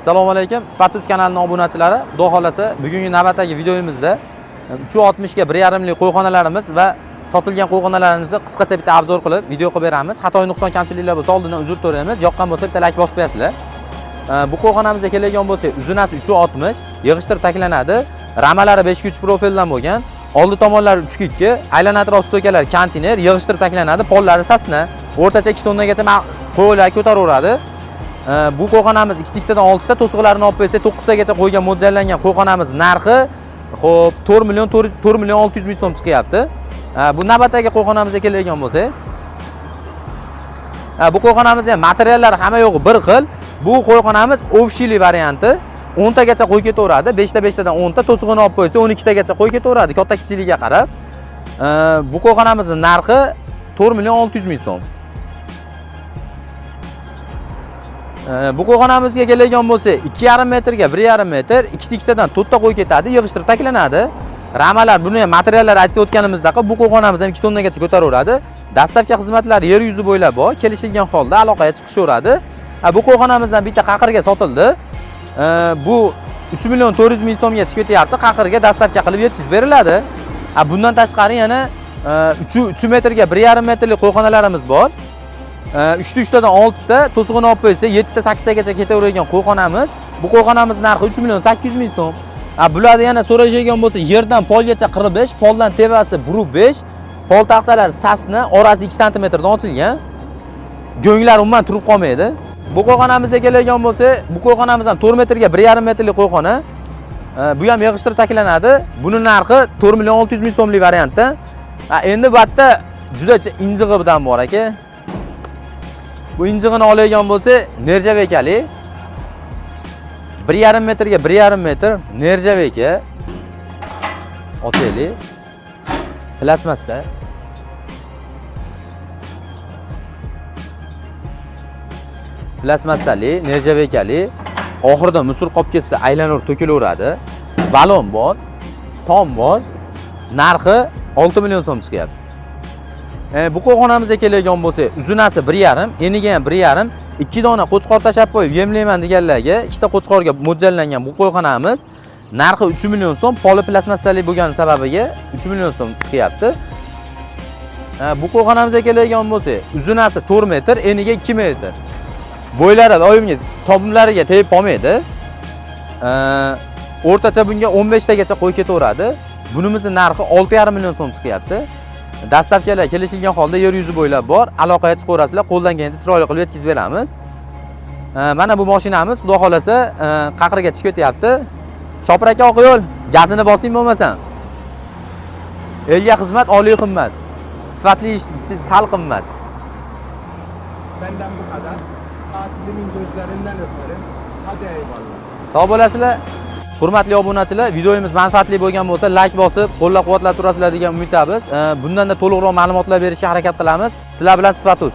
Assalomu alaykum. Sifatuz kanalining obunachilari, Xudo xolasa bugungi navbatdagi videomizda 360 ga 1,5 lik qo'yxonalarimiz va sotilgan qo'yxonalarimizni qisqacha bitta обзор qilib video qilib beramiz. Xato nuqson kamchiliklar bo'lsa oldindan uzr so'raymiz. Yoqqan bo'lsa bitta like bosib qo'yasizlar. Bu qo'yxonamizga keladigan bo'lsak, uzunasi 360, yig'ishtirib taklanadi. Ramalari 5 ga 3 profildan bo'lgan. Oldi tomonlari 3 ga 2, aylana atrof stoykalar konteyner, yig'ishtirib taklanadi, pollari sasna. O'rtacha 2 tonnagacha qo'ylar ko'taraveradi. Bu qo'yxonamiz ikkita ikkitadan 6 ta to'siqlarini olib qo'ysak 9 tagacha qo'ygan mo'ljallangan qo'yxonamiz narxi xo'p 4 million 4 million 600 ming so'm chiqyapti. Bu navbatdagi qo'yxonamizga keladigan bo'lsak, bu qo'yxonamiz ham materiallari hamma yo'g'i bir xil. Bu qo'yxonamiz овощи li varianti. 10 tagacha qo'y ketaveradi. 5 ta 5 tadan 10 ta to'sig'ini olib qo'ysa 12 tagacha qo'y ketaveradi, katta kichikligiga qarab. Bu qo'yxonamizning narxi 4 million 600 ming so'm. Bu qo'yxonamizga keladigan bo'lsak, 2,5 metrga 1,5 metr, ikkita ikkitadan 4 ta qo'y ketadi, yig'ishtirib taklanadi. Ramalar, buni ham materiallar aytib o'tganimizdaqa bu qo'yxonamiz ham 2 tonnagacha ko'taraveradi. Доставка xizmatlari yer yuzi bo'ylab bor, kelishilgan holda aloqaga chiqishaveradi. Bu qo'yxonamizdan bitta qaqirga sotildi. Bu 3 million 400 ming so'mga chiqib ketyapti. Qaqirga доставка qilib yetkazib beriladi. Bundan tashqari yana 3 metrga 1,5 metrlik qo'yxonalarimiz bor. 3 ta 3 tadan 6 ta to'sig'ini olib qo'ysa 7 ta 8 tagacha ketaveradigan qo'yxonamiz. Bu qo'yxonamiz narxi 3 million 800 ming so'm. Bularni yana so'rashadigan bo'lsa, yerdan polgacha 45, poldan tepasi 1.5, pol taxtalari sasna, orasi 2 santimetrdan ochilgan. Go'nglar umuman turib qolmaydi. Bu qo'yxonamizga keladigan bo'lsa, bu qo'yxonamiz ham 4 metrga 1,5 metrlik qo'yxona. Bu ham yig'ishtirib taklanadi. Buni narxi 4 million 600 ming so'mlik variantda. Endi bu yerda juda injig'idan bor aka. Bu injig'ini oladigan bo'lsa, нержавейка li. 1,5 metrga 1,5 metr нержавейка. Ochaylik. Plastmassa. Plastmassali, нержавейка li. Oxirida musor qolib ketsa aylanib to'kilaveradi. Balon bor, tom bor. Narxi 6 million so'm chiqyapti. Bu qo'yxonamizga keladigan bo'lsak, uzunasi 1,5, eniga ham 1,5, 2 dona qo'chqor tashlab qo'yib yemlayman deganlarga ikkita qo'chqorga mo'ljallangan bu qo'yxonamiz narxi 3 million so'm, poli plastmassali bo'lgani sababiga 3 million so'm chiqyapti. Bu qo'yxonamizga keladigan bo'lsak, uzunasi 4 metr, eniga 2 metr. Bo'ylari oyimga tobimlariga tegib qolmaydi. O'rtacha bunga 15 tagacha qo'y ketaveradi. Bunimizni narxi 6,5 million so'm chiqyapti. Доставка lar kelishilgan holda yer yuzi bo'ylab bor. Aloqaga chiqaverasizlar, qo'ldan kelgancha chiroyli qilib yetkazib beramiz. Mana bu mashinamiz Xudo xolasa qaqriga chiqib ketyapti. Shopir aka oq yo'l, gazini bosing bo'lmasam. Elga xizmat oliy qimmat. Sifatli ish sal qimmat. Benden bu kadar. Tatilimin gözlerinden öperim. Hadi eyvallah. Sog' bo'lasizlar. Hurmatli obunachilar, videomiz manfaatli bo'lgan bo'lsa, like bosib, qo'llab-quvvatlab turasizlar degan umiddamiz. Bundan-da to'liqroq ma'lumotlar berishga harakat qilamiz. Sizlar bilan Sifatuz.